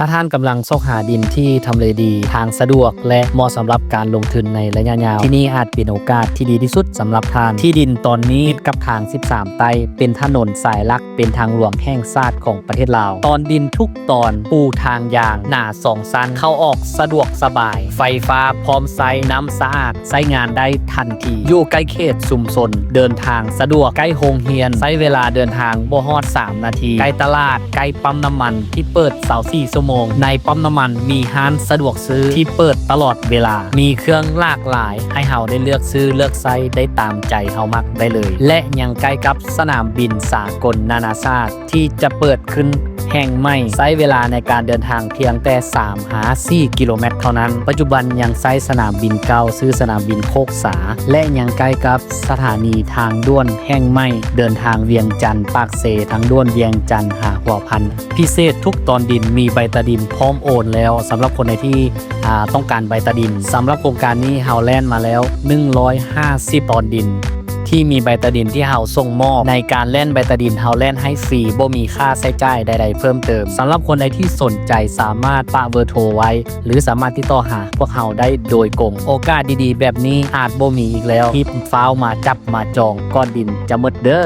ຖ້າທ່ານກຳລັງຊອກຫາດິນທີ່ທຳເລດີ, ທາງສະດວກ ແລະ ເໝາະສຳລັບການລົງທຶນໃນໄລຍະຍາວ, ທີ່ນີ້ອາດເປັນໂອກາດທີ່ດີທີ່ສຸດສຳລັບທ່ານ. ທີ່ດິນຕອນນີ້ຕິດກັບທາງສິບສາມໃຕ້, ເປັນຖະໜົນສາຍຫຼັກ, ເປັນທາງຫຼວງແຫ່ງຊາດຂອງປະເທດລາວ. ຕອນດິນທຸກຕອນປູທາງຢາງ, ໜາສອງຊັ້ນ, ເຂົ້າອອກສະດວກສະບາຍ, ໄຟຟ້າພ້ອມໃຊ້, ນ້ຳສະອາດ, ໃຊ້ງານໄດ້ທັນທີ, ຢູ່ໃກ້ເຂດຊຸມຊົນ, ເດີນທາງສະດວກ, ໃກ້ໂຮງຮຽນ, ໃຊ້ເວລາເດີນທາງບໍ່ຮອດສາມນາທີ, ໃກ້ຕະຫຼາດ, ໃກ້ປ້ຳນ້ຳມັນທີ່ເປີດຊາວສີ່ຊົ່ວໂມງ. ໃນປ້ຳນ້ຳມັນມີຮ້ານສະດວກຊື້ທີ່ເປີດຕະຫຼອດເວລາ, ມີເຄື່ອງຫຼາກຫຼາຍໃຫ້ເຮົາໄດ້ເລືອກຊື້ເລືອກໃຊ້ໄດ້ຕາມໃຈເຮົາມັກໄດ້ເລີຍ ແລະ ຍັງໃກ້ກັບສະໜາມບິນສາກົນນານາຊາດ ທີ່ຈະເປີດຂຶ້ນແຫ່ງໃໝ່, ໃຊ້ເວລາໃນການເດີນທາງພຽງແຕ່ສາມຫາສີ່ກິໂລແມັດເທົ່ານັ້ນ. ປັດຈຸບັນຍັງໃຊ້ສະໜາມບິນເກົ່າ, ຊື່ສະໜາມບິນໂຄກສາ, ແລະ ຍັງໃກ້ກັບສະຖານີທາງດ່ວນແຫ່ງໃໝ່, ເດີນທາງວຽງຈັນ-ປາກເຊ, ທາງດ່ວນວຽງຈັນຫາຫົວພັນ. ພິເສດທຸກຕອນດິນມີໃບຕາດິນພ້ອມໂອນແລ້ວ, ສຳລັບຄົນໃດທີ່ ອ່າ ຕ້ອງການໃບຕາດິນ. ສຳລັບໂຄງການນີ້ເຮົາແລ່ນມາແລ້ວໜຶ່ງຮ້ອຍຫ້າສິບຕອນດິນ ທີ່ມີໃບຕາດິນທີ່ເຮົາສົ່ງມອບ. ໃນການແລ່ນໃບຕາດິນເຮົາແລ່ນໃຫ້ຟຣີ, ບໍ່ມີຄ່າໃຊ້ຈ່າຍໃດໆເພີ່ມເຕີມ. ສຳລັບຄົນໃດທີ່ສົນໃຈສາມາດປະເບີໂທໄວ້ ຫຼື ສາມາດຕິດຕໍ່ຫາພວກເຮົາໄດ້ໂດຍກົງ. ໂອກາດດີໆແບບນີ້ອາດບໍ່ມີອີກແລ້ວ, ຮີບຟ້າວມາຈັບມາຈອງກ່ອນດິນຈະໝົດເດີ້.